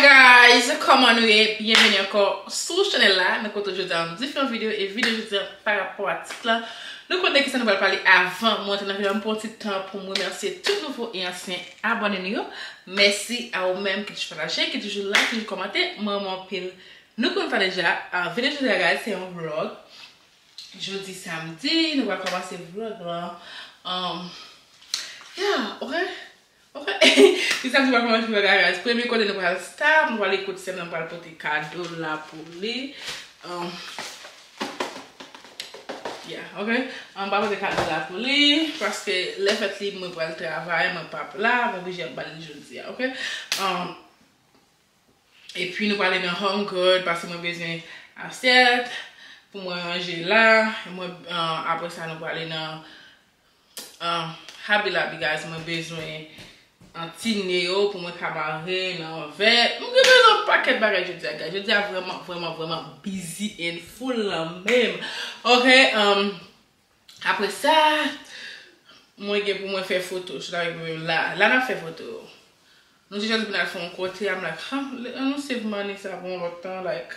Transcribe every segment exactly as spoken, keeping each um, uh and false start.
Guys, kòman nou ye? Byenveni ankò sou chanèl la. Nou kote jodi a yon diferan videyo, e videyo jodi a pa rapò a tit la. Nou konnen kisa nou pral pale avan mwen antre nan videyo a, m pran yon ti tan pou m remèsye tout nouvo e ansyen abòne nou yo. Mèsi a ou menm ki toujou pataje, ki toujou like, ki toujou kòmante. Mwen renmen anpil. Nou konn sa deja, ah, videyo jodi a, guys, se yon vlog. Jodi samdi, nou pral kòmanse vlog la. Um, yeah, ok. Ok. Li samdi, nou pral kòmanse vlog la, guys. Premye kote nou pral stop, nou pral ekout sè m nan, nou pral pote kado la pou li. Um, yeah, ok. Um, m pral pote kado la pou li, paske lè fèt li, mwen pral travay, mwen p ap la, mwen oblije ap ba li jodi a, ok. Um, Epi nou prale nan Home Good, paske mwen bezwen asyèt pou mwen ranje la. Mwen, ah, apre sa, nou prale nan, ah, Hobby Lobby, guys. Mwen bezwen, ah, ti ne yo pou mwen ka mare nan vèt. Mwen gen bezwen yon pakèt bagay jodi a, guys. Jodi a vrèman, vrèman, vrèman busy and full lan menm. Ok, um, Apre sa, mwen gen pou mwen fè foto, sou la, la, la n ap fè foto. Nou te chwazi pou n al fè yon kote, I'm like, ha, ann nou save money sa pou yon lòt tan, like,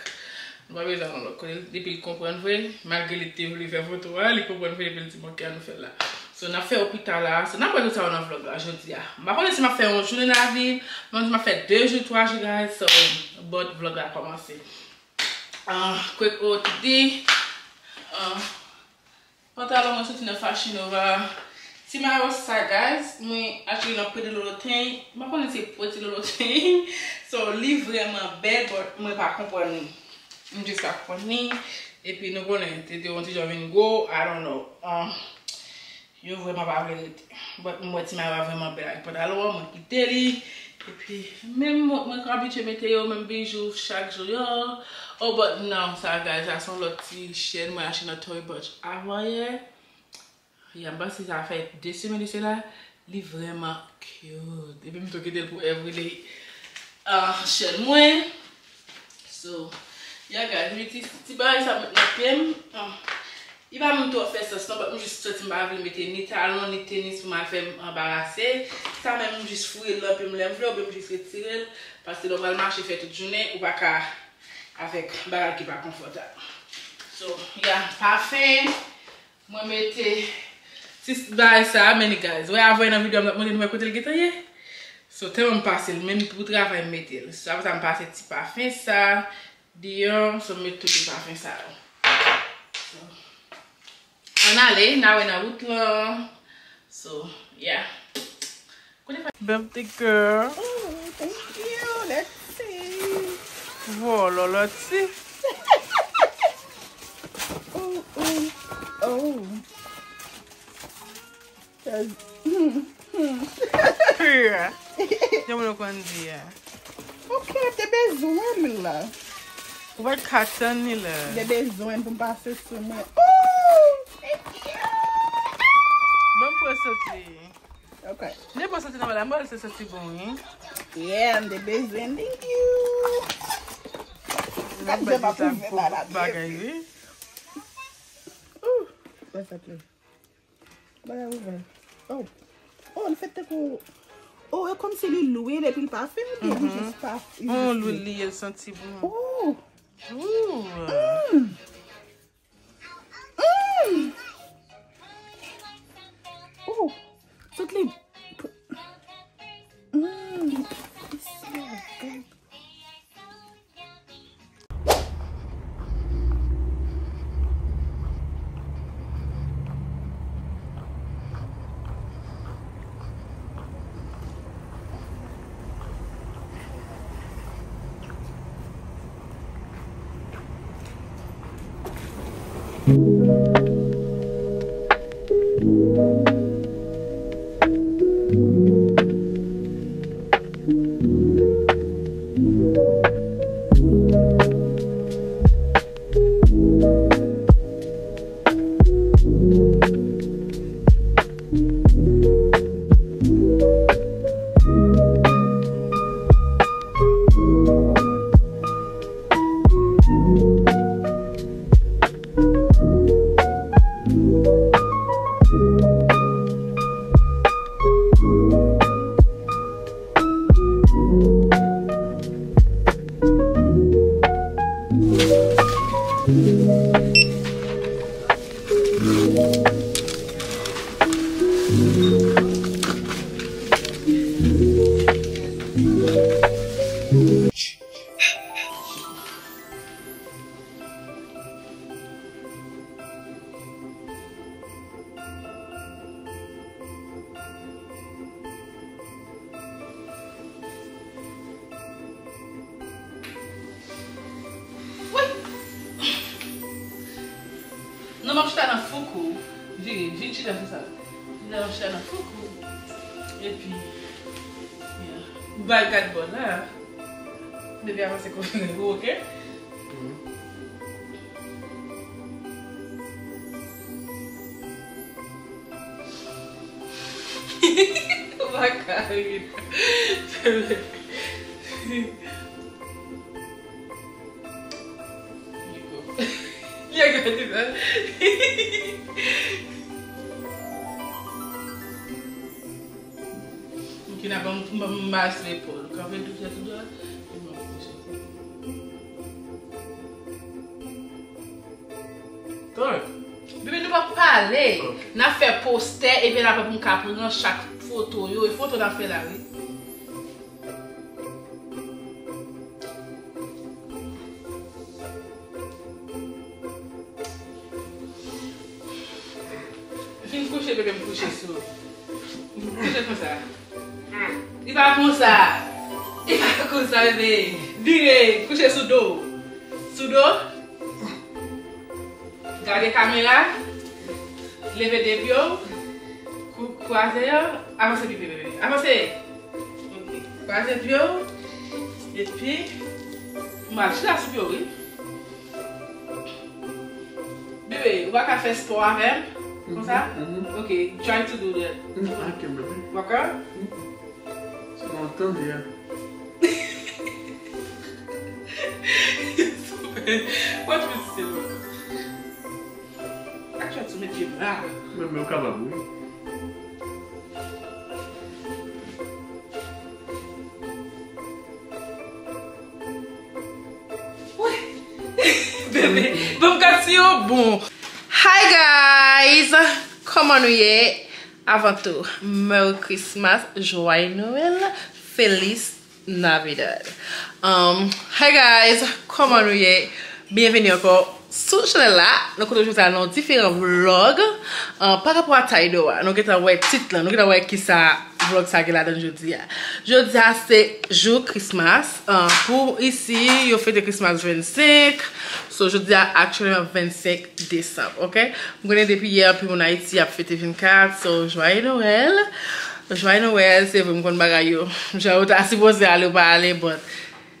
nou pa bezwen al yon lòt kote, depi l konprann vre, malgre li te vle fè foto a, li konprann vre, epi l di m, ok, ann nou fè l la. So, n ap fè yo pita la, so, n ap wè tout sa yo nan vlog la, jodi a. M pa konnen si m ap fè yon jounen nan lavi, m pa konnen si m ap fè de jou, twa jou, guys, so, but vlog la kòmanse. Ah, quick haul today. Ah, Pantalon mwen soti nan Fashion Nova. Ti mayo sa, guys, mwen achte nan Pretty Little Thing. Mwen pa konnen se Pretty Little Thing. So, li vrèman bèl, but mwen pa konprann li. M jis pa konprann li. Epi nou konnen, te, te yon ti jan vin gwo, I don't know. Ah, yo vrèman pa vle rete. But mwen wè ti mayo a vrèman bèl ak pantalon an, mwen kite li. Epi, menm mwen, mwen ka abitye mete yo, menm bijou, chak jou yo. Oh, but non, sa, guys, sa se yon lòt ti chèn mwen achte nan Tory Burch avan yè. Ya, m panse sa fè de semèn de sela, li vrèman cute. Epi m tou kite l pou everyday, ah, chèn mwen. So, yeah, guys, mi ti, ti bagay sa mwen nan pye m. Ah, li pa menm twò fè sans non, but m jis santi m pa vle mete ni talon, ni tenis pou m al fè m anbarase. Sa menm m jis foure l nan pye m lè m vle, oubyen m jis retire l, paske lè w pral mache fè tout jounen, ou pa ka avèk bagay ki pa konfòtab. So, yeah, pafen. Mwen mete ti bagay sa a, men li, guys. Wè, avan nan videyo a, m t ap montre nou wè kote l gentan ye. So, tèlman m pase l, menm pou travay m mete l. So, apre sa, m pase ti pafen sa, deyò, so, m met tout ti pafen sa yo. So, ann ale, n a wè nan wout lan. So, yeah. Bèl ti girl. Oh, thank you. Let's see. Vòlò lòt si. Oh, oh, oh. 'Cause, hmm, hmm. Pure. Jan mwen konn di a. Ok, te bezwen li la. Ou pa t ka tann li la. Te bezwen pou m pase sou mwen. Oh, thank you. Ban m pran soti. Ok. Nenpòt soti nan la, mwen se soti bon, wi. Yeah, m te bezwen, thank you. Gad jan m ap ouvè bagay, wi. Ooh, what's up, love? Bagay ouvè. Oh. Oh, li fèt tankou, oh, e kòmsi li lwil epi l pa fen, oubyen li jis pa, li jis lwil. Lwil li ye, l santi bon. Oh. Ooh. Mm. Mm. Oh, sot li. Mm. It smell good. Non, m ap chita nan foukou. Vire, vin chita sou sa. Vin chita nan foukou. Epi, yeah. Bay gad bò la. Bebe avanse kote ou, oke? Ou pa ka ri. Ye gade sa. Mkina ban m mas lepòl. Kanpe dousman tou dwat. Bebe, nou pa pale. Ok. N ap fè postè epi n ap wè pou m ka pran chak foto yo. E foto n ap fè la, wi. Fin kouche, bebe, m kouche sou. Kouche konsa. Li pa konsa. Li pa konsa, bebe. Vire, kouche sou do. Sou do. Gade kamera. Leve de pye w. Kou-, kwaze yo. Avanse pipi, bebe. Avanse. Ok. Kwaze pye w. Epi, m al chita sou pye w, wi. Bebe, ou pa ka fè spò avè m? Konsa? Mhm, mhm. Ok, try to do that. Mm, ok, bebe. Ou pa ka? Mm. Sa m ap tande a. Watch me, se bon. Ak sa tou met pye m la. Men, men, ou kapab, wi. Wi. Bebe, ban m gad si yo bon. Hi guys, kòman nou ye? Avan tou, Merry Christmas, Joyeux Noël, Feliz Navidad. Um, hi guys, kòman nou ye? Byenveni ankò sou chanèl la. Nou kote jodi a nan yon diferan vlog. Uh, pa rapò a title a, nou gentan wè tit lan, nou gentan wè kisa vlog sa gen ladan jodi a. Jodi a se jou Christmas. Uh, pou isi, yo fete Christmas vennsenk. So, jodi a aktyèlman vennsenk desanm, ok? M konnen depi yè, anpil moun Ayiti ap fete vennkat. So, Joyeux Noël. Joyeux Noël, se vre, m konn bagay yo. Jan yo ta sipoze ale, yo pa ale, but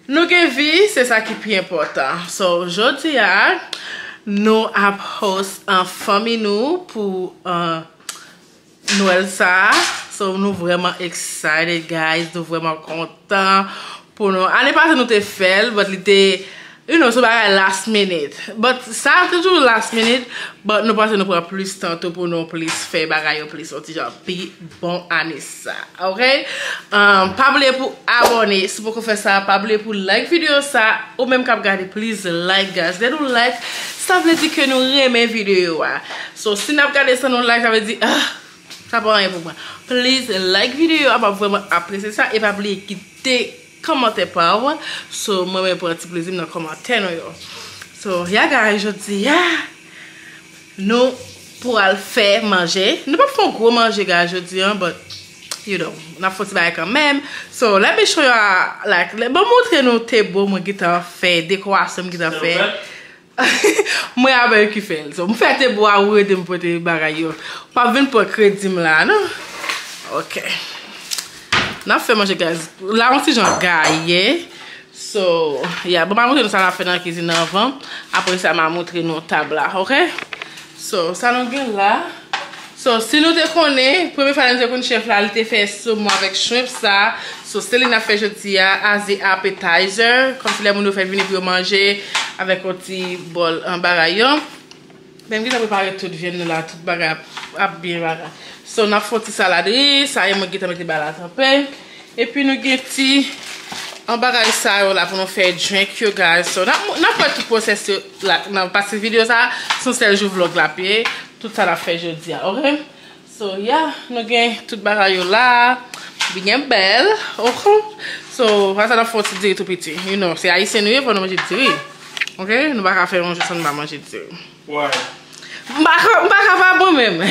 nou gen vi, se sa ki pi enpòtan. So, jodi a, nou ap host an fanmi nou pou, uh, Nwèl sa a. So, nou vrèman excited, guys. Nou vrèman kontan pou nou. Ane pase, nou te fè l, but li te, you know, se bagay last minute. But sa te toujou last minute, but nou panse nou pran plis tan tou pou nou plis fè bagay yo plis, yon ti jan pi bon ane sa. Ok? Um, pa bliye pou abòne. Si w poko fè sa, pa bliye pou like videyo sa. Ou menm k ap gade, please like, guys. Lè nou like, sa vle di ke nou renmen videyo a. So, si n ap gade san nou like, sa vle di, ah, sa pa anyen pou mwen. Please like videyo a, m ap vrèman apresye sa. E pa bliye kite kòmantè pa w. So, mwen menm pran ti plezi m nan kòmantè nou yo. So, yeah, guys, jodi a, nou pral fè manje. Nou p ap fè yon gwo manje, guys, jodi a, but, you know, n ap fè yon ti bagay kanmenm. So, let me show y'all, like, lè, ban m montre nou te bo mwen gentan fè, dekorasyon m gentan fè. Mwen avè yo ki fè l. So, m fè te bo a, ou ede m pote bagay yo. Pa vin pran kredi m la, non? Ok. N ap fè manje, guys. La, yon ti jan gaye. So, yeah, bon, m a montre nou sa n ap fè nan kizin nan anvan. Apre sa, m a montre nou tab la, ok? So, sa nou gen la. So, si nou te konnen, premye fwa nou te konn chèf la, li te fè somon avèk shrimp sa. So, se li n ap fè jodi a, as a appetizer. Kòmsi lè moun yo fè vini pou yo manje avèk yon ti bòl an bagay yo. Men m gentan prepare tout vyann nou la, tout bagay ap, ap byen bagay. So, n ap fè yon ti salad ri, sa e mwen gentan mete bay la tranpe. Epi nou gen ti an bagay sa yo la pou nou fè drink yo, guys. So, n ap, n ap wè tout pwosès yo la, nan pase videyo sa, se yon sèl jou vlog la ap ye, tout sa n ap fè jodi a, ok? So, yeah, nou gen tout bagay yo la, byen bèl, ok? So, sa n ap fè yon ti diri tou piti. You know, se ayisyen nou ye, fò nou manje diri. Ok? Nou pa ka fè yon jou san nou pa manje diri. Why? M pa ka, m pa kapab mwen menm.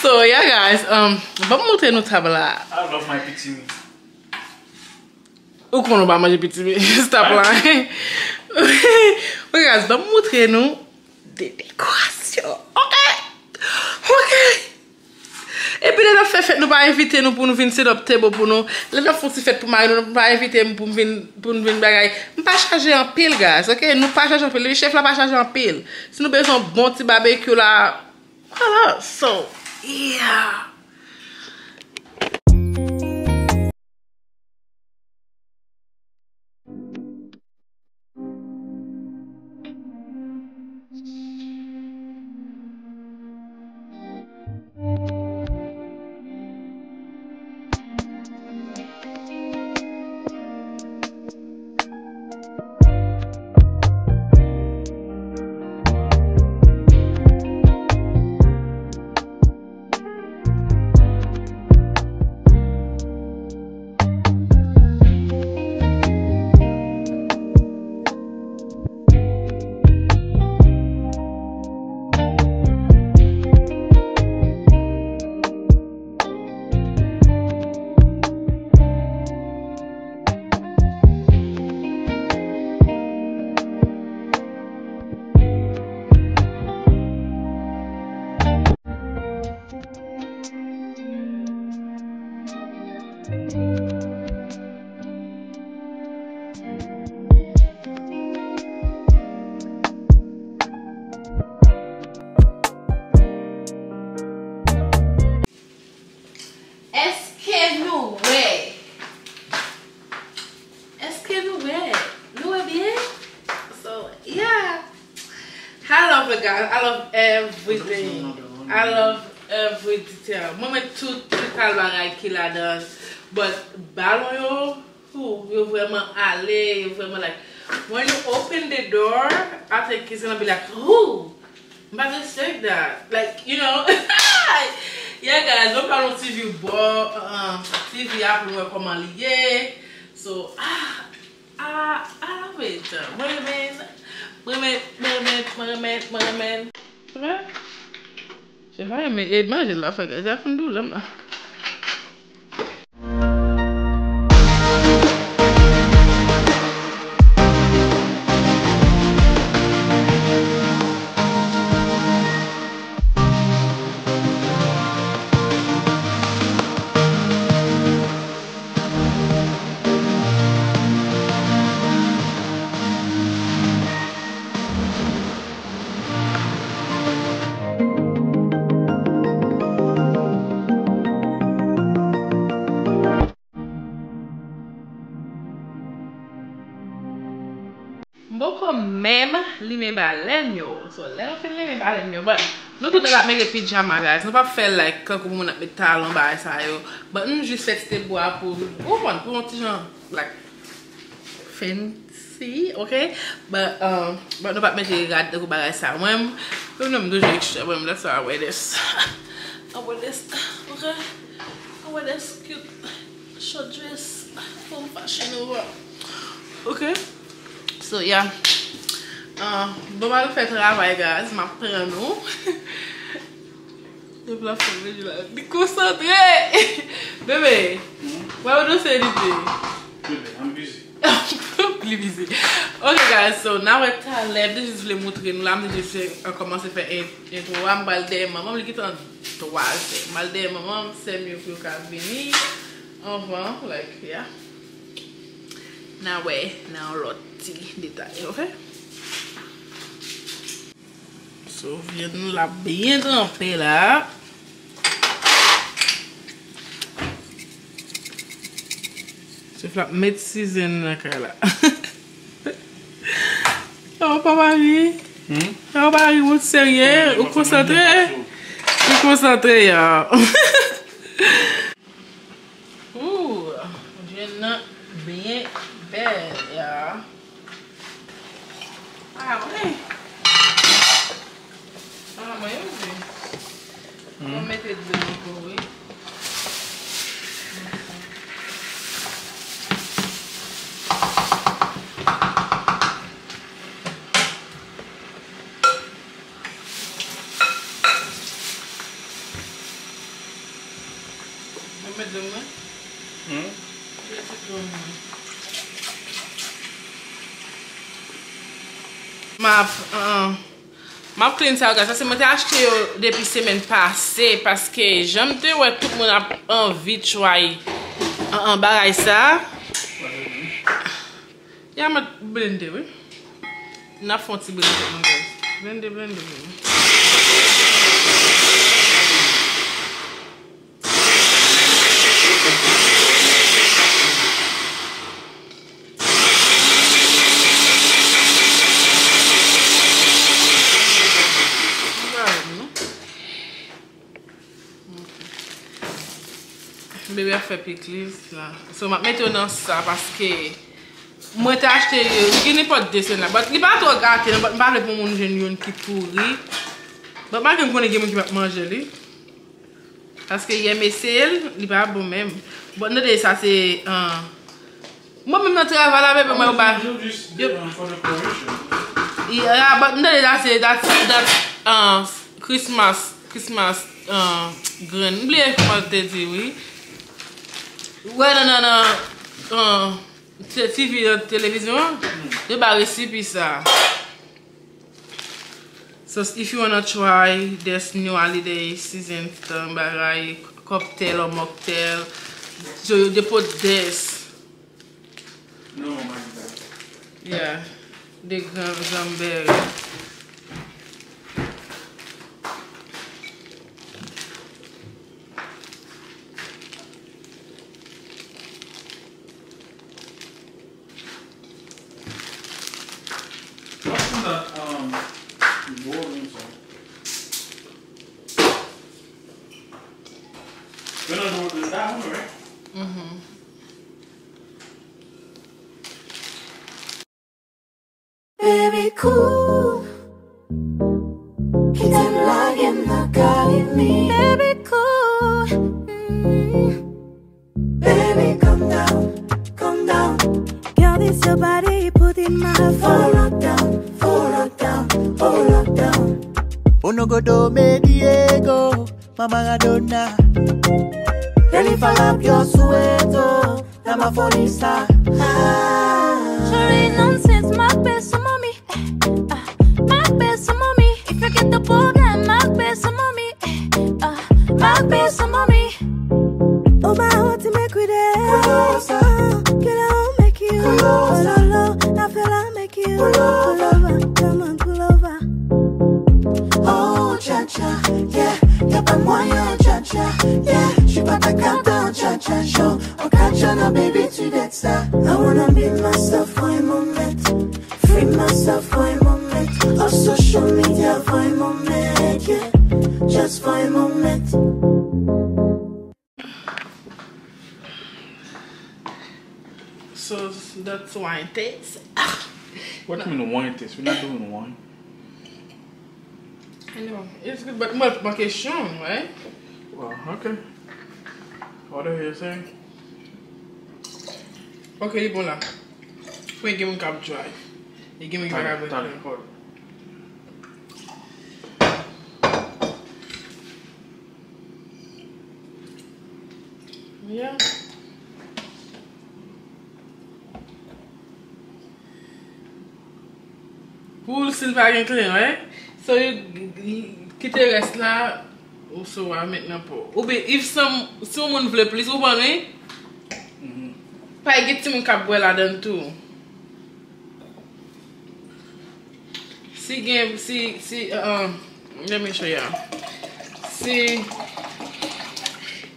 So, yeah, guys, um, ban m montre nou tab la. I love my pitimi. Ou konnen w pa manje pitimi. Stop lying. Ok, guys, ban m montre nou de dekorasyon. Ok? Ok. Epi lè n ap fè fèt, nou pa envite nou pou nou vin set up table pou nou. Lè n ap fè yon ti fèt pou mari nou, nou pa envite m pou m vin, pou m vin bagay. M pa chaje anpil, guys, ok? Nou pa chaje anpil. Depi chèf la pa chaje anpil. Si nou bezwen yon bon ti babekyou la, vwala. So, yeah. Èske nou wè? Èske nou wè? Nou wè byen? So, yeah. I love it, guys. I love everything. I love every detail. Mwen, mwen tout, tout kalite bagay ki ladan. But balon yo, ooh, yo vrèman ale, yo vrèman, like, when you open the door, I think it's gonna be like, ooh, m pa t expect that. Like, you know. Yeah, guys, mwen pral yon ti view bò, um, T V a pou nou wè kòman li ye. So, ah, ah, I love it. Mwen renmen, mwen renmen, mwen renmen, mwen renmen, mwen renmen. Vre? Se pa renmen, e manje l ap fè, guys. Sa fin doulè m la. M poko menm limen balèn yo. So, lè nou fin limen balèn yo, but nou tout ap mete pijama, guys. Nou p ap fè l like kankou moun ap met talon, bagay sa yo. But nou jis fè ti bwa pou, ou konprann, pou yon ti jan, like, fancy, ok? But, um, but nou p ap mete rad tankou bagay sa. Mwen, mwen menm, m toujou ekstra, mwen, that's why I wear this. I wear this, ok? I wear this cute short dress from Fashion Nova. Ok? So, yeah. Uh, bon, m al fè travay, guys. M ap pran nou. Depi l ap fè bebe la, li konsantre. Bebe, wè w dosye li te. Bebe, I'm busy. Li bizi. Ok, guys, so, n a wè talè, m te jis vle montre nou la, m te jis vle, uh, kòmanse fè en-, entwo a, m pral dèyè manman m, li gentan twa zè. M pral dèyè manman m, sè m yo pou yo ka vini anvan, like, yeah. N a wè nan yon lòt ti detay, ok? So, vyann nou la byen tranpe la. Chèf la ap met season nan kay la. Oh, pa mari. Hmm? Oh, pa mari, ou serye? Ou konsantre? Ou konsantre, ya. Ooh, jwenn nan byen bèl, ya. Ah, wi. Ah, mwen yo di. Hmm. Mwen mete dlo ankò, wi. M ap, uh, m ap clean sa yo, guys. Paske mwen te achte yo depi semèn pase, paske jan m te wè tout moun ap anvi try, uh, uh, bagay sa. Ya, m ap blende, wi. N ap fè yon ti blende, mon guys. Blende, blende, blende. Bebe ap fè pikliz la. So, m ap mete yo nan sa paske mwen te achte li, li gen nenpòt de sèn la. But li pa twò gate, non, but m pa vle pou moun jwenn youn ki pouri. But malgre m konnen gen moun ki p ap manje li. Paske yè m eseye l, li pa bon menm. But nou de sa se, uh, mwen menm nan travay la, bebe, mwen yo ba. Yeah, but nou de sa se, that, that, uh, Christmas, Christmas, uh, grenn. M bliye kòman te di, wi. Wè, nan, nan, nan, uh, te-, T V, nan televizyon an, yo ba resipi sa. So if you wanna try this new holiday season, um, bagay, cocktail or mocktail, so you dey put this. No, my God. Yeah, the gran cranberry. What's in that, um, bowl inside? You're not doing that one, right? Mm-hmm. Baby, cool. Kite m lage m nan kay mi. Baby, cool. Mm. Baby, calm down, calm down. Girl, this your body, put in my heart for lockdown, for lockdown, for lockdown. Uno go do me Diego, ma Maradona. Girl, if I love your sueto, na ma fonisa. Ah. Shorty, nonsense, my best mommy. Ah, my best mommy. If you get the problem, my best mommy. Ah, my best mommy. Oh, my heart to make with it. Closer. Oh, girl, I won't make you. Closer. Oh, no, no, I feel I make you. Pull over. Pull over, come on, pull over. Oh, cha cha, yeah, y a pas moyen, cha cha, yeah. J'suis pas ta cata, cha cha, show. Oh, cha cha, non, baby, tu dettes ça. I wanna be myself for a moment. Free myself for a moment. Off social media for a moment, yeah. Just for a moment. So that's wine taste. What you mean wine taste? We're not doing wine. I know. It's good, but mwen pa kesyon, right? Well, okay. What are you saying? Ok, li bon la. Fwen gen moun k ap drive. E gen moun ki pa ka drive. Yeah. Poul, si l pa gen kle, right? So, you, you kite rès la, ou so a met nan po. Oubyen, if some, si yon moun vle plis, ou konprann, wi? Mhm. Pa gen timoun k ap bwè ladan l tou. Si gen, si, si, uh, let me show y'all. Si,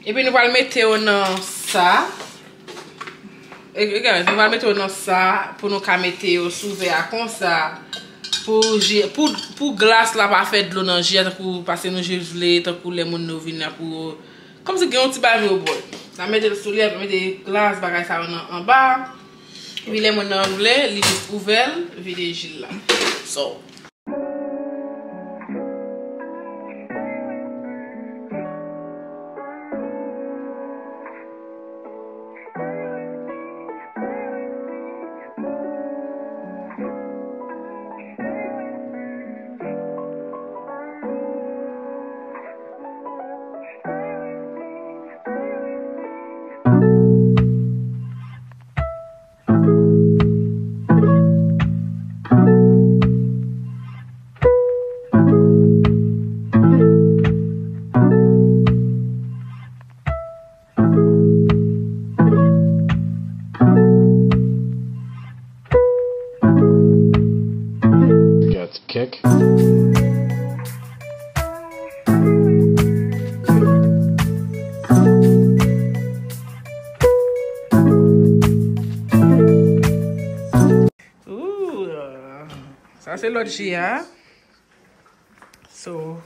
epi nou pral mete yo nan sa. E, e, guys, nou pral mete yo nan sa pou nou ka mete yo sou vè a konsa. Pou ji, pou, pou glas la pa fè dlo nan ji a, tankou paske nou jis vle, tankou lè moun nou vin la pou yo. Kòmsi gen yon ti bagay yo bò. N a mete l sou li, epi mete glas bagay sa yo nan anba. Epi lè moun nan vle, li jis ouvè l, vide ji l la. So. Ooh, sa se lòt ji a. So,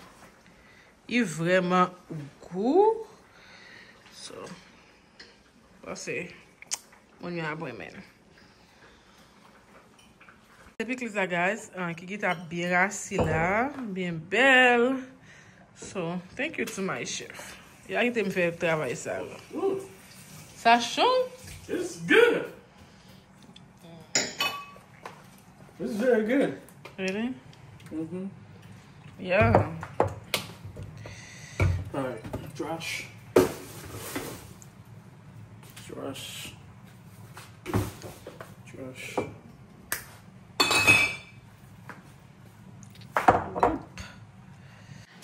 li vrèman gou. So, panse moun yo ap renmen l. Se pikliz la, guys, ah, ki gentan ap byen rasi la, byen bèl. So, thank you to my chef. Li pa kite m fè travay sa yo. Ooh, sa cho? It's good. This is very good. Really? Mm-hmm. Yeah. All right, Josh. Josh. Josh.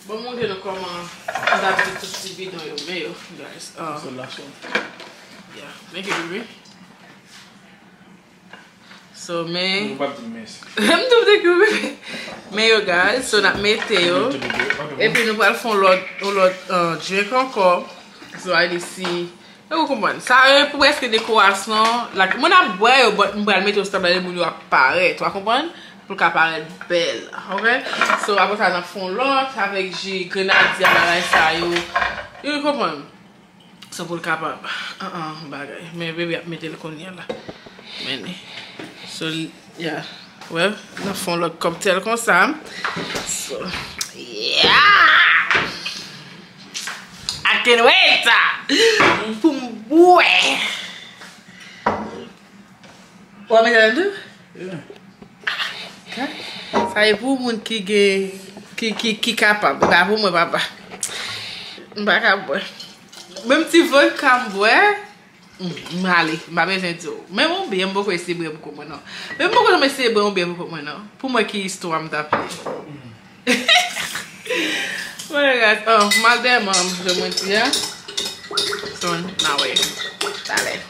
Bon, m montre nou kòman m t ap di tout ti bidon yo, men yo, guys. Ah. Se lason. Yeah, thank you, baby. So, men. Ou p ap di m mèsi. M tou thank you, baby. Men yo, guys, so n ap mete yo. Epi nou pral fè yon lòt, yon lòt, uh, drink ankò. So, a di si Ou konprann? Sa yo pou prèske dekorasyon. Like, moun ap bwè yo, but m pral mete yo sou tab la, lè moun yo ap parèt. Ou konprann? Pou l ka parèt bèl. Ok? So, apre sa, n ap fè yon lòt avèk ji grenadye a, bagay sa yo. Ou konprann? So, pou l kapab. An, an, bagay. Men bebe ap mete l kounye a la. Men li. So, yeah. Well, n ap fè yon lòt kòktèl konsa. So, yeah! I can't wait pou m bwè. Ou ap mete ladan tou? Yeah. Sa e pou moun ki gen, ki, ki, ki kapab. E pa pou mwen, papa. M pa ka bwè. Menm ti vodka m bwè. M, m ale, m pa bezwen di w. Menm yon byè, m poko eseye bwè pou kont mwen, non. Menm m poko janm eseye bwè yon byè pou kont mwen, non. Pou mwen, ki istwa m t ap li. Mwen, guys, oh, m al dèyè manman m, jan mwen di a. So, n a wè. Talè.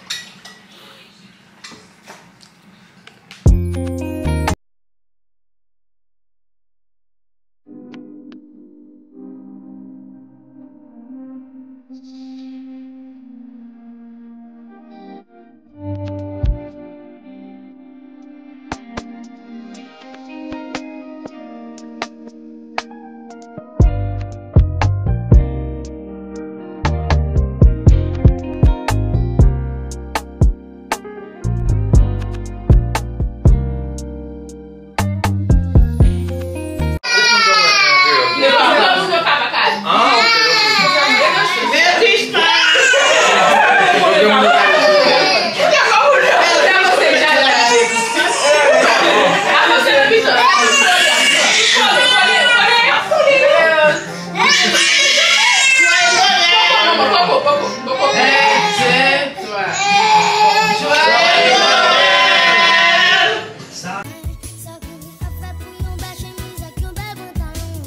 Sa kouri ap fè pou yon bèl chemiz ak yon bèl pantalon.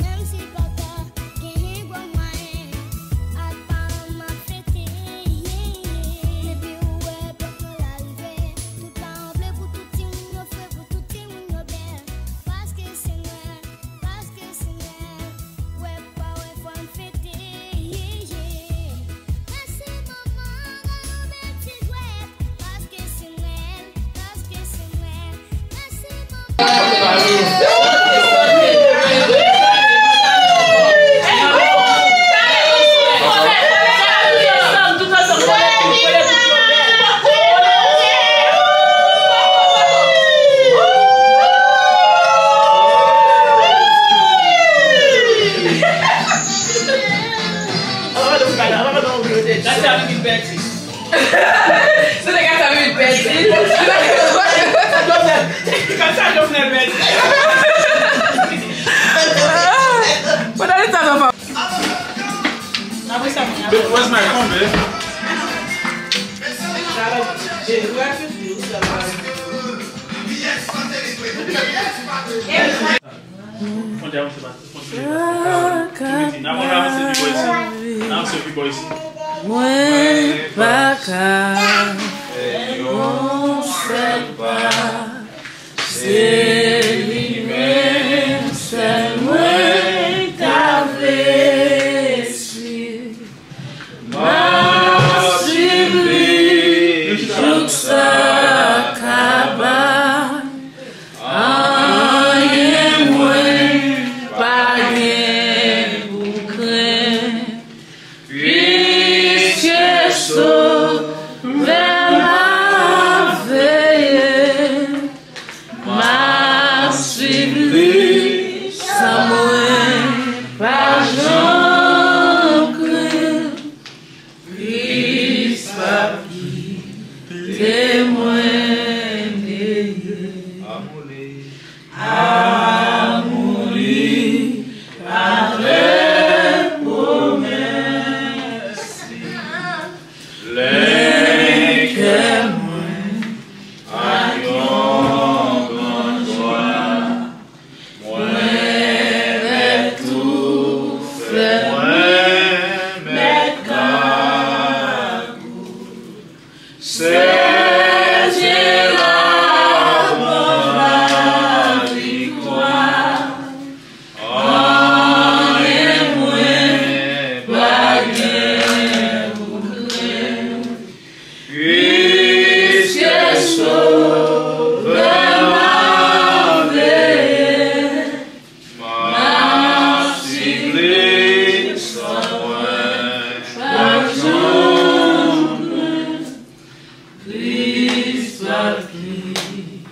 Menm si papa genyen gwo mwayen, ak paran m ap fete, yeah, yeah. Depi ou wè blòk mwen la rive, tout paran vle pou tout timoun yo fre, pou tout timoun yo bèl. Paske se nwèl, paske se nwèl, wè pa wè fò n fete, yeah, yeah. Mèsi manman, ba nou bèl ti jwèt. Paske se nwèl, paske se nwèl. Mèsi manman. Gad sa Bibi pèdi. Se te gad sa Bibi pèdi. Gad sa Jovenel pèdi. Where's my phone, babe? Mwen pa ka fè yon sèl pa, se li menm.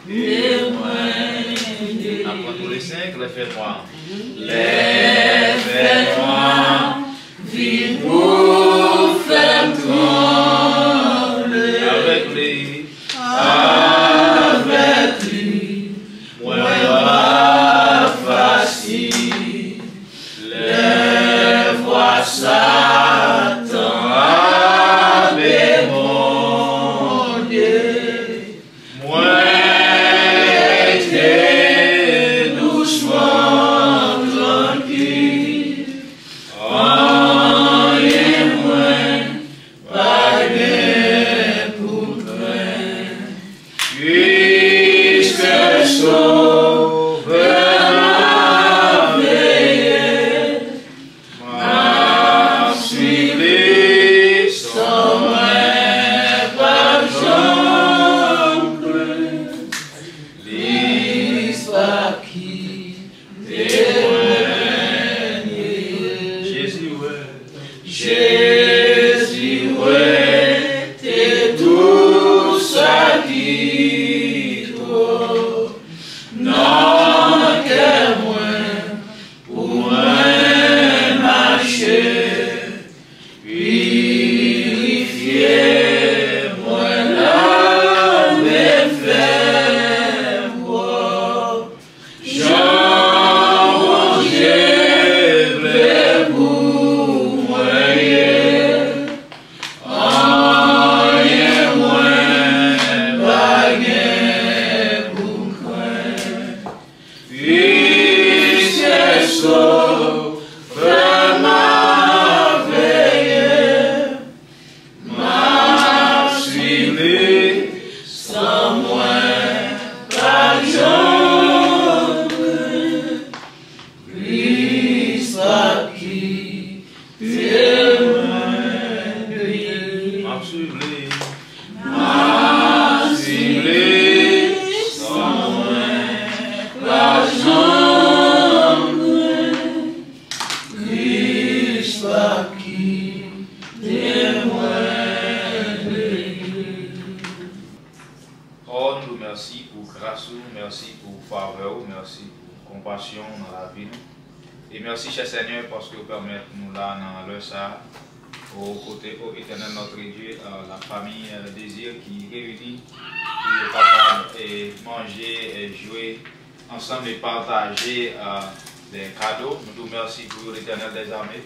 N ap pran tou le senk, lè fè nwa. Lè fè nwa, vin pou fè m tranble. Avèk li. Avèk li, mwen pa fasil. Lè vwa Satan ape gwonde, mwen rete dousman, trankil. Anyen mwen pa gen pou m krenn, piske Sovè m la veye. M ap swiv li san mwen pa janm krenn. Li pa ki Jezi wè. Jezi wè te tou sa ki twòp nan kè mwen pou mwen mache. Pirifye mwen, lave m, fè m pwòp. Jan Bondye vle pou mwen ye, anyen mwen pa gen pou m krenn. Piske Sovè m la veye, m ap swiv li san mwen pa janm krenn. Kris ap kite mwen beni. M ap swiv li. M ap swiv li san mwen pa janm krenn. Kris ap kite mwen beni. O, nou di w mèsi pou gras ou, mèsi pou favè ou, mèsi pou konpasyon ou nan lavi nou. E mèsi, chè Senyè, paske w pèmèt nou la nan lè sa a. O, kote, o Etènèl, notre Dieu, euh, la famille, euh, Désir ki reyini pou yo kapab, eh, manje, eh, jwe ansanm e pataje, euh, des cadeaux. Nou di w mèsi pou yo, Letènèl dèzame.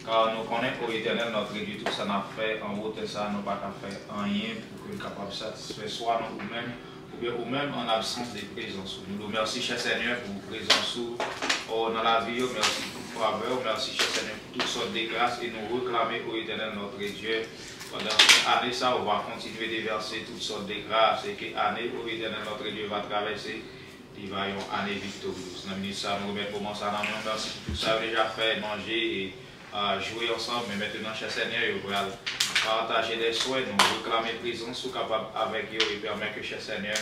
Kar nou konnen, o Etènèl, notre Dieu, tout sa n ap fè anwo tè sa a, nou pa ka fè anyen pou ke l kapab satisfè swa nou ou menm, oubyen ou menm an absans de prezans ou. Nou di w mèsi, chè Senyè, pou prezans ou, o, nan lavi yo. Mèsi pou favè ou. Mèsi, chè Senyè, pou tout sòt de gras. E nou reklame, o Etènèl, notre Dieu, pandan ane sa, ou va kontinye devèse tout sòt de gras. E ke ane, o Etènèl, notre Dieu, va travèse, li va yon ane viktorye. Nan minit sa, nou remèt moman sa nan men w. Mèsi pou tout sa yo deja fè, manje e, ah, jwe ansanm. Men mentnan, chè Senyè, yo pral pataje de swen. Nou reklame prezans ou kapab avèk yo e pèmèt ke, chè Senyè,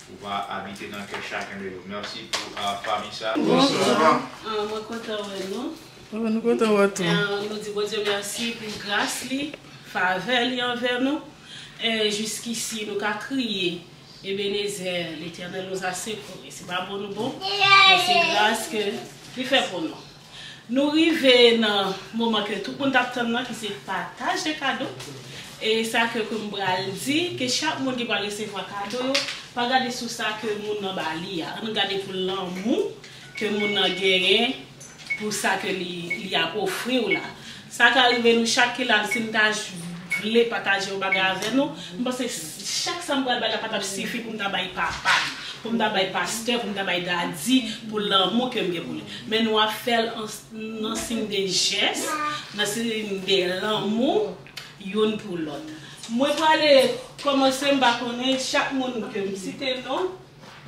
ou va abite nan kè chaken de yo. Mèsi pou, ah, fanmi sa. Bonswa. Ah, mwen kontan wè nou. Oh, nou kontan wè tou. Ah, nou di Bondye mèsi pou gras li, favè li anvè nou. E jiskisi, nou ka kriye, Ebenezè, Letènèl nous a secourus. Se pa bon nou bon, men se gras ke li fè pou nou. Nou rive nan moman ke tout moun t ap tann nan, ki se pataj de kado. E sa ke, ke m pral di, ke chak moun ki pral resevwa kado yo, pa gade sou sa ke moun nan ba li a. Ann gade pou lanmou ke moun nan genyen pou sa ke li, li ap ofri w la. Sa ka rive nou chak ki la, si n ta j-, vle pataje yon bagay avè nou, m panse chak sa m pral bay la pa t ap sifi pou m ta bay papa m, pou m ta bay pastè, pou m ta bay dadi, pou lanmou ke m gen pou li. Men nou ap fè l an, nan siy de jès, nan siy de lanmou, youn pou lòt. Mwen prale kòmanse, m pa konnen, chak moun ke m site non,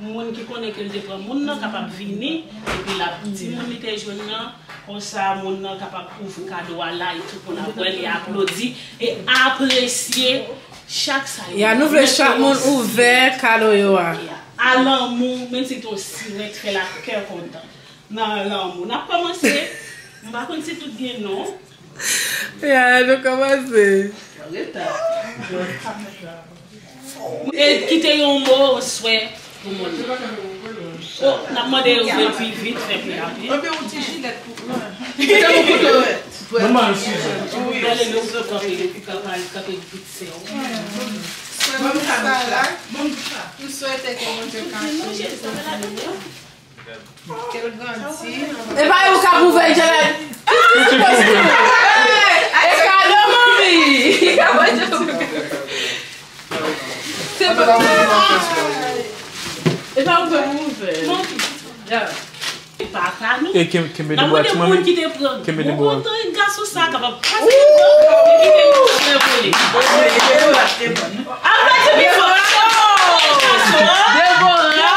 moun ki konnen ke l te pran moun nan kapab vini, epi l ap di moun li te jwenn nan, konsa moun nan kapab ouvri kado a la, e tout moun ap wè, li aplodi, e apresye chak sa yo. Ya, nou vle chak moun ouvè kado yo a. Ya. A lanmou, menm si t on sirèt, fè l ak kè kontan. Nan lanmou. N ap kòmanse. M pa konn si tout gen non. Ya, nou kòmanse. Reta. E kite yon mo, swè pou moun. O, n ap mande yo fè l pi vit, fè pi rapid. Anben yon ti jilèt pou pran. Kite yon kouto. Mwen ba l sizo. Gade lè w kanpe, kanpe, kanpe vit sè w. Ban m sa, ban m sa. M swete ke Bondye kache. Ke l grandi. E pa ou k ap ouvè, Djèlèt. E kado, manmi. Se pa. E pa ou k ap ouvè. Ya. Papa nou. E ken-, kenbe debò a, ti manmi. Kenbe debò a. Mwen kontan gason sa kapab pase devan, epi ke nou pran vole. Apla di pi fò. Debora.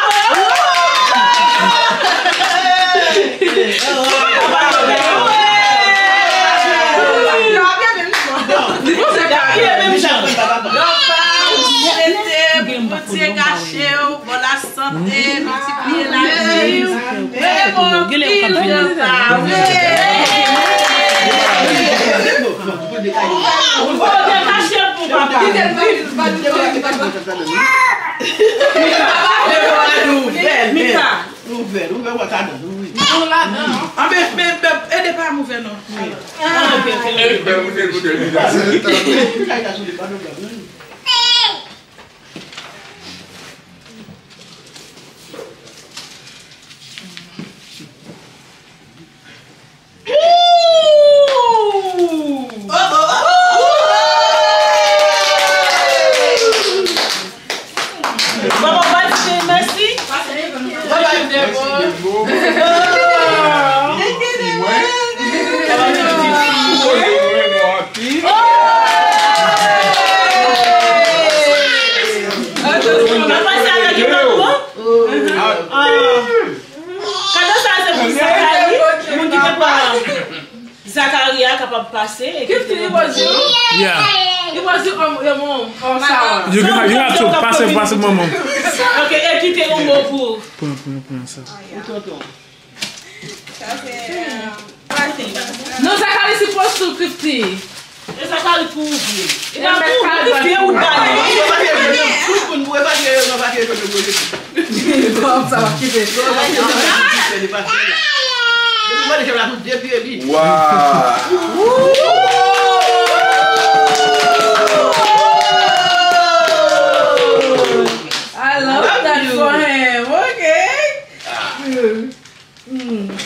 Li panse ka. Yo pa swete Bondye kache w, bon lasante, miltipliye lavi w. Gele ou k ap vini. Ou te kache pou papa. Mika. Ouvè, ouvè, wè ka nan. Anben, men, men, ede pa m ouvè non. Baba, pa di mèsi. Kado sa se pou Zakari, moun ki te pran Zakari a kapab pase. Gifty, it was you? Yeah. It was you, um, your mom, um, Sarah. You can, you have to pass it, pass it, maman. Ok, e kite yon mo pou. Pran, pran, pran sa. Pou tonton. Sa se, euh, non, Zakari supposed to fifty. E Zakari pou ouvri. E pa pou ouvri, ou bale. Tout moun pou evalye yo nan pake yo, yo, yo, yo. Kòm sa va kite. Depi mwen deja la tout de pye li. Wow. I love that for him. Okay.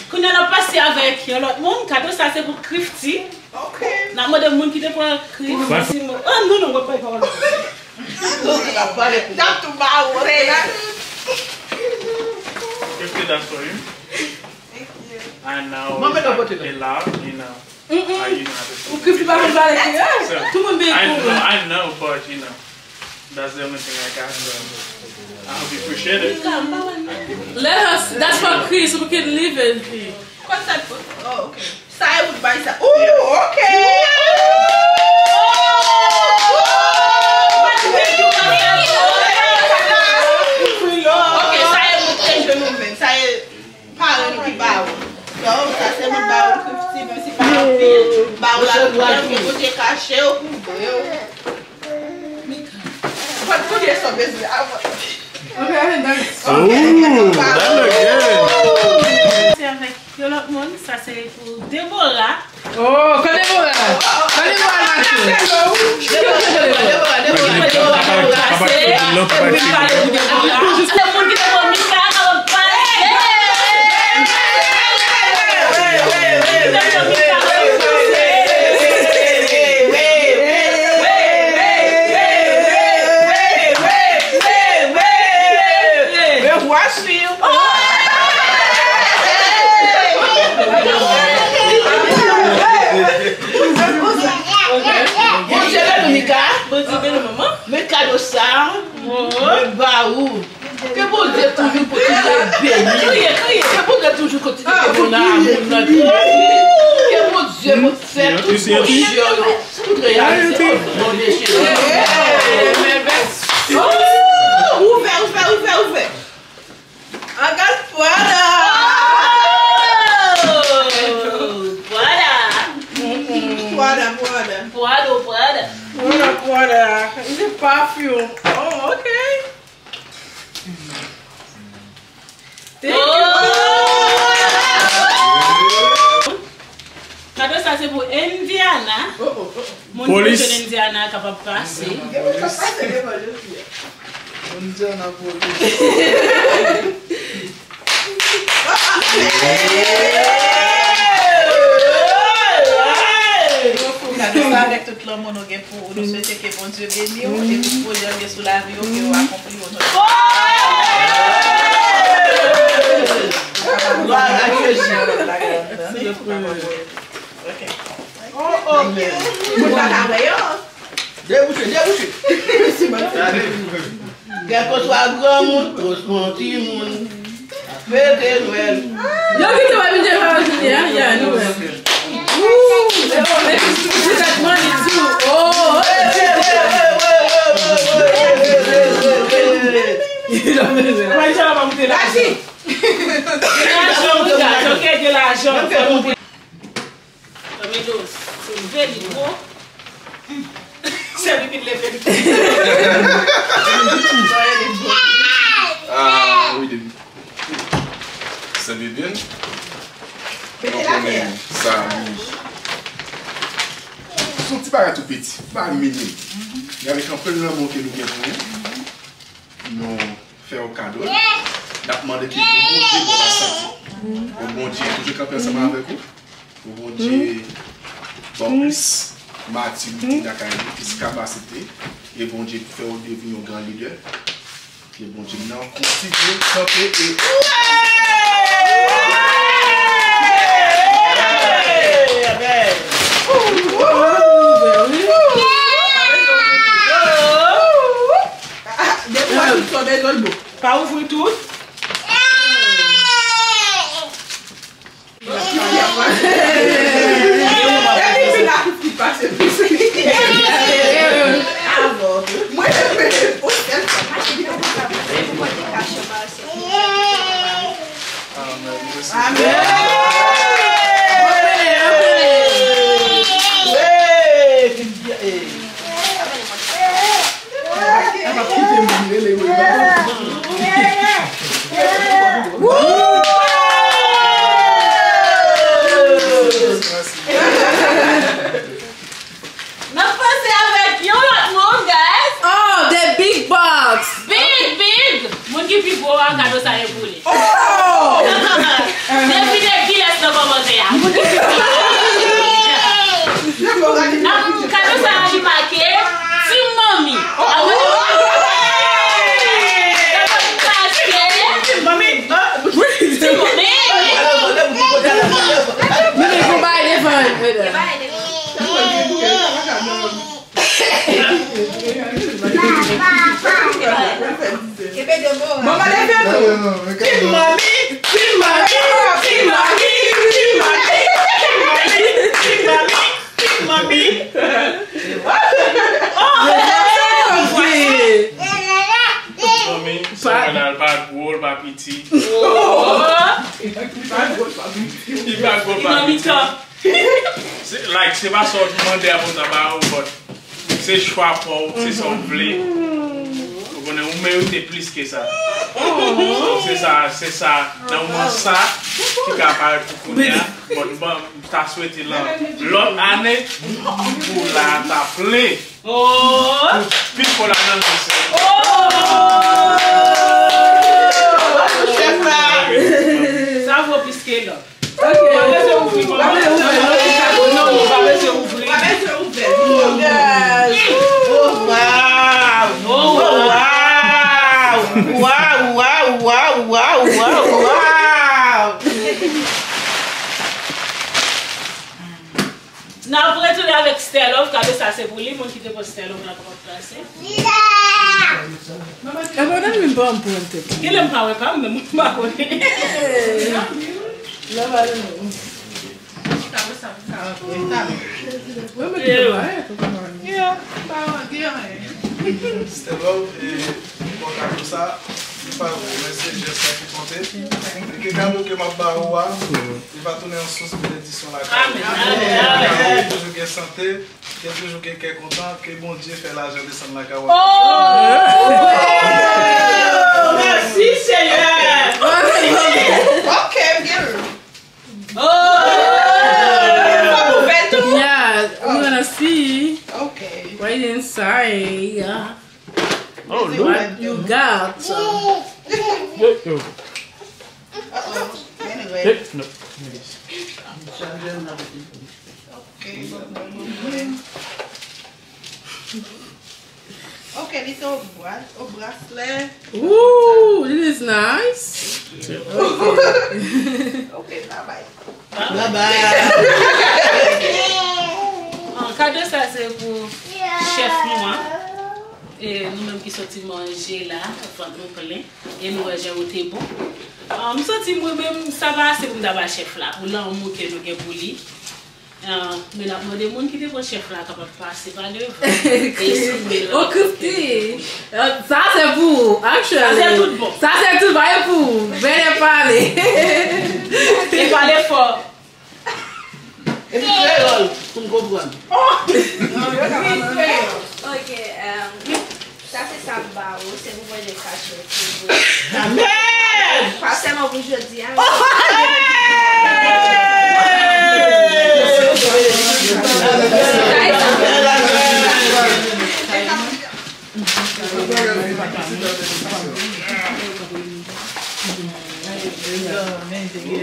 Kounye a n ap pase avèk yon lòt moun. Kado sa se pou Krifty. Ok. N ap mande moun ki te pran Krifty. Oh, non, non, wè pa pawòl. N ap tou ba ou. Krifty, that's for you. Thank you. I know. Mwen mete pote la. They love, you know. Mm-mm. Ou Krifty pa konn pale kreyòl. Tout moun byen konnen. I know, but, you know. That's the only thing I got, so I hope you appreciate it. Let us, that's for Chris, we can leave it here. What's that? Oh, okay. Sa e wout bay sa. Ooh, okay. Okay, sa e wout ke je nou menm. Sa e Paran nou ki ba ou. Donk, sa se moun ba ou Krifty, menm si pa anpil, ba ou la, pou Bondye kache w, kouvri w. Mika. Mwen kounye sa bezwen avan. Ok, next. Ooh, that look good. Se avèk yon lòt moun, sa se pou Deborah. Oh, kande Debora? Kande Debora mache? Debora, Debora, Debora, Debora, Debora. Se moun ki te pran Mika, kapab pase. Me voici. Bondye beni w, Mika. Bondye beni w, manman. Men kado sa, mwen ba ou. Ke Bondye toujou kontinye beni w. Kriye, kriye. Ke Bondye toujou kontinye beni w nan amoun nan. Ke Bondye kontinye fè tout pwojè w yo, tout reyalize w, non de Jezi. Ouvè, ouvè, ouvè, ouvè. I got Prada! Oh! Prada! Prada, Prada. Prada, Prada. Prada, Prada. Is it perfume? Oh, Kado sa se pou Indiana. Moun ki jwenn Indiana kapab pase. Indiana polis. Kado sa avèk tout lanmou nou gen pou ou. Nou swete ke Bondye beni w e tout pwojè w gen sou lavi w, ke w akonpli o non de Jezi. Glwa a Jezi. Ok. Moun pa ka wè yo. Debouche, debouche. Kèlkeswa granmoun osnon timoun, fete Nwèl. Yo kite w ap vin jwe Valentine, ya, ya, nou wè. Ooh, you got money too. Oh, Mwen, sa va moute la. Lajan, wi, gason, ke gen lajan. Dominos, soulve li gwo. Sè Bibin leve li. Ah, wi, depi. Sè Bibin. Nou konnen sa, wi. Se yon ti bagay tou piti, pa minim. Men avèk anpil lanmou ke nou gen pou ou, nou fè w kado l. N ap mande ke Bondye ba w lasante. Pou Bondye toujou kanpe ansanm avèk ou. Pou Bondye ba w plis matirite lakay li, plis kapasite. E Bondye fè w devni yon gran lidè. Ke Bondye nan kontinye kanpe e Pa ouvri tout. Amen. Amen. N ap panse avèk yon lòt moun, guys. Oh, the big box. Big, big. Moun ki pi gwo a, kado sa e pou li. Oh! Devine kilès nan kòmantè a. Moun ki pi gwo. Nan kado sa a, li make Team Mommy. Oh! Team Mommy. Team Mommy. Mimi, gon bagay devan. Mama leve nou. Team Mommy, Team Mommy, Team Mommy, Team Mommy, Team Mommy, Team Mommy, Team Mommy. Oh, oh, oh, oh. Mommy, Samuel pa gwo, l pa piti. Oh. Li pa gwo, l pa piti. Li pa gwo, l pa piti. Se, like, se pa sa w mande a pou ta ba ou, but se chwa pa w, se sa w vle. Ou konnen, ou merite plis ke sa. So, se sa, se sa, nan moman sa, ki ka parèt pou kounye a, but bon, m ta swete lan lòt ane, pou la ta plen. Oh! Pou pi fò ladan nou se. Oh! Chèf la! Sa vo plis ke lòt. Ok. Pa bezwen ouvri, manman. Pa bezwen ouvri, non, non, pa bezwen ouvri. Pa bezwen ouvè. Oh, wow! Oh, wow! Wow, wow, wow, wow, wow, wow! N ap retounen avèk Stèlòv, kado sa se pou li, moun ki te pote Stèlòv la kapab plase. Abandonne m pa m pran tèt. Genlè m pa wè pa m, men m pa konnen. Love, I don't know. Kado sa pou sa. Mwen mwen te wè, tou kòman. Yeah, m pa wè, gen anyen. Stèlòv, e, bon, kado sa, li pa gwo, men se jès la ki konte. E ke kado ke m ap ba ou a, li va tounen yon sous benedisyon lakay ou. Amèn, amèn, amèn. Ke w toujou gen sante, ke w toujou gen kè kontan, ke Bondye fè lajan desann lakay ou. Oh! Mèsi, Yo, yo. Uh-oh. Anyway. Hey, no. Like this. Okay, bon, bon, bon, bon. Okay, little bra-, oh, bracelet. Ooh, this is nice. Okay, bye bye. Bye bye. Ah, kado sa se pou chèf nou an. E nou menm ki soti manje la, vant nou plen. E nou wè jan yo te bon. Ah, m santi mwen menm, sa pa ase pou m ta ba chèf la, pou lanmou ke nou gen pou li. Ah, men n ap mande moun ki te pran chèf la kapab pase pa devan. E si w vle. Okipe. Sa se pou ou, actually. Sa se tout bon. Sa se tout, pa e pou ou. Bèlè pale. E pale fò. Epi kreyòl, pou m konprann. Ok, um, sa se sa m ba ou, se pou manje kachèt pou ou. Amen! Pa sèlman pou jodi a.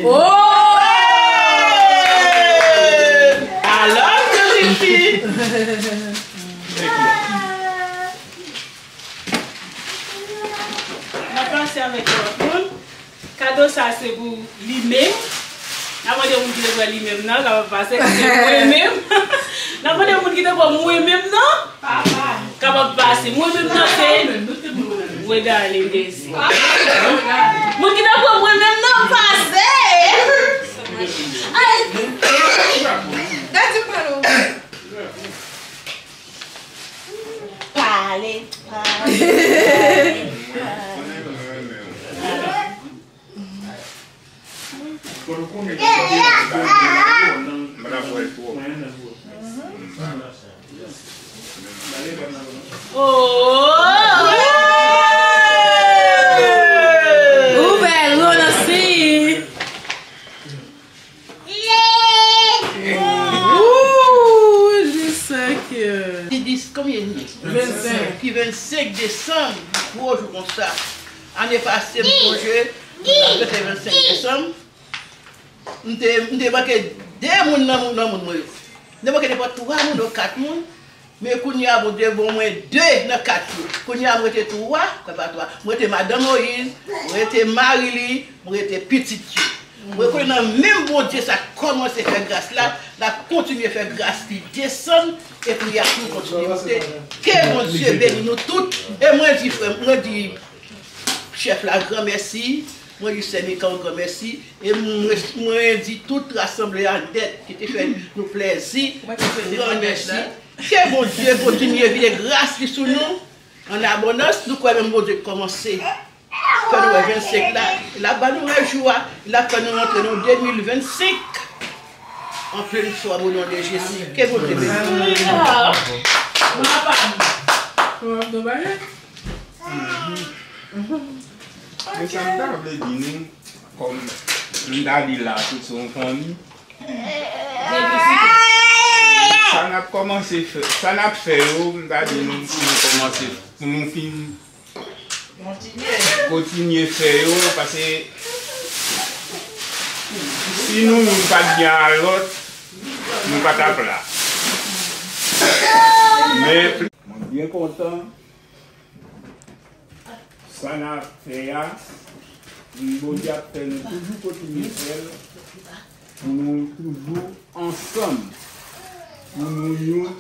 Oh! Alò, Felipe! N ap pase avèk lòt moun. Kado sa se pou li menm. N ap mande moun ki te pran li menm nan, kapab pase, se mwen menm. N ap mande moun ki te pran mwen menm nan. Kapab pase. Mwen menm nan se. Mwen darling Dezi. Moun ki nan pran mwen menm nan pase. Ay. Dadi pale. Pale, pale, pale, pale. Oh! Ou bèl, ou nan siy. Ooh, dis sa ki. Ki dis, konbyen? Vennsenk. Ki vennsenk desanm, gwo jou konsa. Ane pase, m sonje, m t ap fete vennsenk desanm. M te, m te manke de moun nan, nan moun mwen yo. M te manke nenpòt twa moun ou kat moun. Men kounye a, Bondye ban mwen de nan kat yo. Kounye a, m rete twa, kwè pa twa. M rete madanm Moyiz, m rete mari li, m rete pitit yo. M rekonèt nan menm Bondye sa k kòmanse fè gras la, l ap kontinye fè gras li desann, epi y ap tou kontinye monte. Ke Bondye beni nou tout. E mwen di frè m, mwen di chèf la gran mèsi, mwen di sè Mika yon gran mèsi, e mwen, mwen di tout rasanble a nèt ki te fè nou plèzi, gran mèsi. Ke Bondye kontinye vide gras li sou nou, an abondans, nou kwè menm Bondye kòmanse fè nou wè vennsenk la, l ap ba nou wè jou a, l ap fè nou rantre nan de mil vennsenk an plen fòm, o non de Jezi. Ke Bondye beni nou. Men sa m ta vle di nou, kòm m ta di la, tout se yon fanmi. Sa n ap kòmanse fè, sa n ap fè yo, m ta di nou pou nou kòmanse, pou nou fin kontinye fè yo, paske si nou youn pa t gen a lòt, nou pa t ap la. Men, mwen byen kontan sa n ap fè a, Bondye ap fè nou toujou kontinye fè l, pou nou toujou ansanm, pou nou youn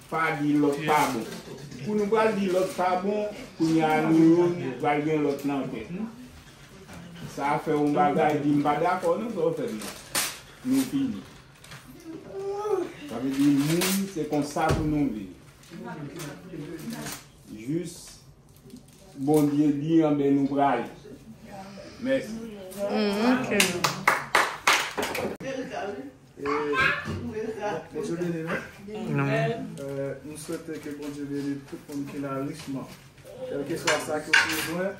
pa di lòt pa bon. Pou nou pral di lòt pa bon, kounye a nou youn pral gen lòt nan tèt. Sa a fè yon bagay, di m pa dakò non, sa w fè m nan. Nou fini. Sa vle di moun, se konsa pou nou viv. Jis Bondye di, anben nou prale. Mèsi. Mm, ok. E, Bondye beni nou. Amen. Euh, m swete ke Bondye beni tout moun ki la richman. Kèlkeswa sa ke w bezwen,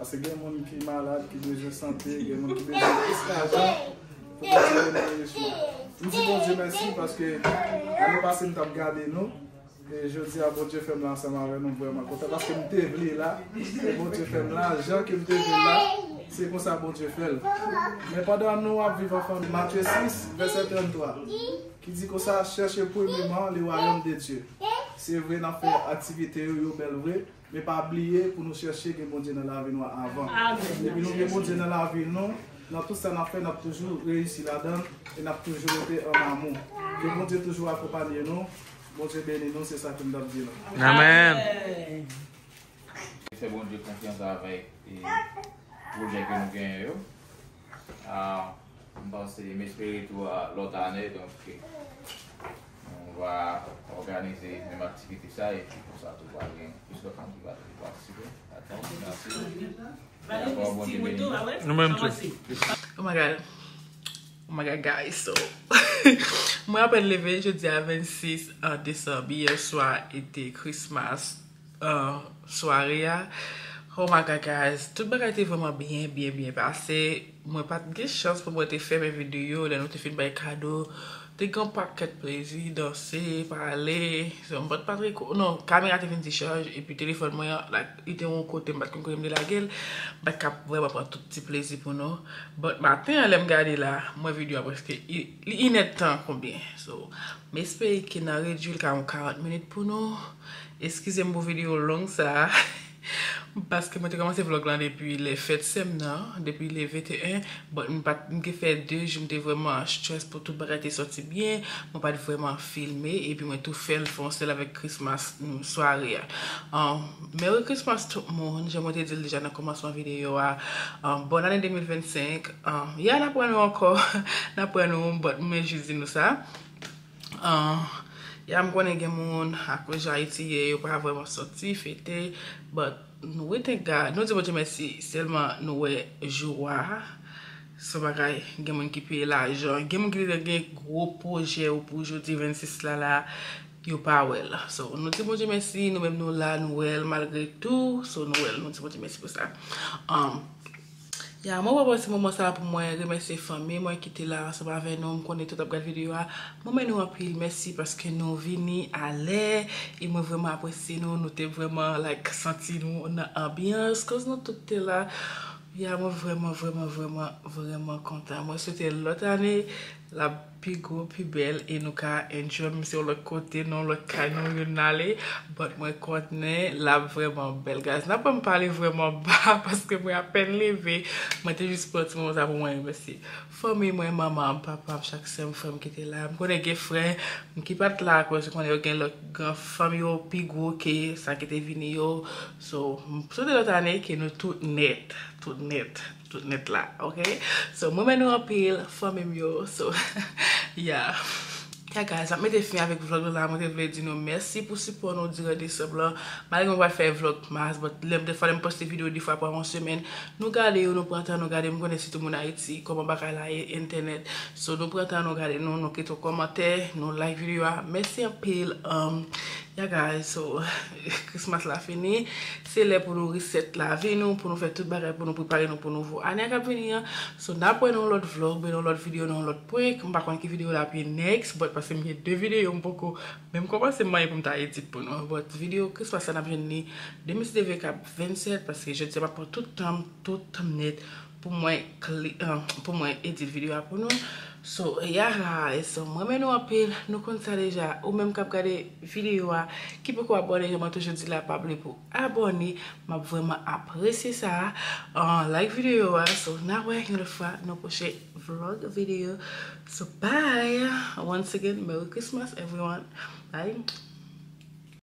paske gen moun ki malad, ki bezwen sante, gen moun ki bezwen plis lajan pou kontinye nan richman. M di Bondye mèsi paske ane pase m t ap gade nou, E jodi a, Bondye fè m la ansanm avè nou, m vrèman kontan paske m te vle la. E Bondye fè m la, jan ke m te vle la, se konsa Bondye fè l. Men pandan nou ap viv ansanm, Matye sis, vèsè tranntwa, ki di konsa, chèche premyèman le royaume de Dieu. Se vre, n ap fè aktivite yo, yo bèl vre, men pa bliye pou nou chèche gen Bondye nan lavi nou avan. Depi nou gen Bondye nan lavi nou, nan tout sa n ap fè, n ap toujou reyisi ladan l e n ap toujou rete an amou. Ke Bondye toujou akonpanye nou. Bondye beni nou, se sa ke m t ap di la. Amèn. Fè Bondye konfyans avèk e, pwojè ke nou genyen yo. Ah, m panse, m espere tou a lòt ane, donk, nou va òganize menm aktivite sa, epi konsa tou va gen plis lòt moun ki va patisipe. Dakò? Mèsi. Dakò, Bondye beni nou. Nou menm tou. Oh my god. Oh my god, guys. So, mwen apèn leve jodi a vennsis desanm. Yè swa e te Christmas uh, sware a. Oh my god, guys. Tout bagay te vrèman byen, byen, byen pase. Mwen pa t gen chans pou mwen te fèmen videyo lè nou te fin bay kado. Te gen yon pakèt plezi, danse, pale. So, mwen pa t pa t reko-, non, kamera te vin dichaj, epi telefòn mwen an, like, li te yon kote, m pa t konn kote m te lage l. M pa t ka vrèman pran tout ti plezi pou nou. But maten an, lè m gade la, m wè videyo a prèske, li inèdtan konbyen. So, m espere ke n a redui l ka yon karant minit pou nou. Eskize m pou videyo long sa a. Paske mwen te kòmanse vlog lan depi lè fèt sè m nan, depi le venteyen, but m pa t, m gen fè de jou m te vrèman an stress pou tout bagay te sòti byen, mwen pa t vrèman filme, epi mwen tou fè l fè yon sèl avèk Christmas mm, sware a. Um, Merry Christmas tout moun, jan mwen te di l deja nan kòmansman videyo a, um, bòn ane de mil vennsenk, um, yeah, n ap wè nou ankò, n ap wè nou, but mwen jis di nou sa. Ah, ya, m konnen gen moun, akoz jan Ayiti ye, yo pa vrèman sòti fete, but we thank God. Nou di Bondye mèsi, sèlman nou wè jou a. Se yon bagay, gen moun ki peye lajan, gen moun ki te gen gwo pwojè yo pou jodi vennsis la la, yo pa wè l. So, nou di Bondye mèsi, nou menm nou la, nou wè l malgre tou. So, nou wè l, nou di Bondye mèsi pou sa. Um, Ya, mwen pran ti moman sa a pou mwen remèsye fanmi mwen ki te la ansanm avè nou. M konnen tout ap gad videyo a. Mwen renmen nou anpil. Mèsi paske nou vini alè. E mwen vrèman apresye nou. Nou te vrèman, like, santi nou nan anbyans. Koz nou tout te la. Ya, mwen vrèman, vrèman, vrèman, vrèman kontan. Mwen swete lòt ane l ap pi gwo, pi bèl, e nou ka enjoy, menm si yon lòt kote, nan yon lòt kay, nou youn ale, but mwen konnen l ap vrèman bèl, guys. N ap wè m pale vrèman ba, paske mwen apèn leve, mwen te jis pran ti moman sa pou mwen remèsye fanmi mwen, manman m, papa m, chak sè m, frè m ki te la. M konnen gen frè m ki pa t la, akoz ou konnen yo gen lòt gran fanmi yo pi gwo ke sa ki te vini yo. So, m swete lòt ane ke nou tout nèt, tout nèt. Tout nèt la, ok? So, mwen renmen nou anpil, fanmi m yo. So, yeah. Ya, guys, m ap mete fen avèk vlog la. Mwen te vle di nou mèsi pou sipò nou diran desanm lan. Malgre mwen pa t fè vlog mas, but lè m, dèfwa lè m poste videyo de fwa pa yon semèn, nou gade yo, nou pran tan, nou gade. M konnen sitou moun Ayiti, kòman bagay la ye, entènèt. So, nou pran tan, nou gade nou, nou kite yon kòmantè, nou like videyo a. Mèsi anpil. Um, Ya guys, so, Christmas la fini. Se lè pou nou reset lavi nou, pou nou fè tout bagay, pou nou prepare nou pou nouvo ane a k ap vini an. So, n ap wè nan yon lòt vlog, oubyen nan yon lòt videyo, nan yon lòt prank. M pa konn ki videyo la ap ye next, but paske m gen de videyo, m poko menm kòmanse manyen pou m ta edit pou nou. But videyo Christmas la n ap jwenn li demen si Dye vle k ap vennsèt, paske jodi a m ap pran tout tan m, tout tan m nèt pou mwen kli, uh, pou mwen edit videyo a pou nou. So, yeah, guys, so, mwen renmen nou anpil, nou konn sa deja. Ou menm k ap gade videyo a, ki poko abòne, jan mwen toujou di la, pa bliye pou abòne. M ap vrèman apresye sa. Uh, like videyo a. So, n a wè yon lòt fwa nan pwochen vlog videyo. So, bye. Once again, Merry Christmas, everyone. Bye.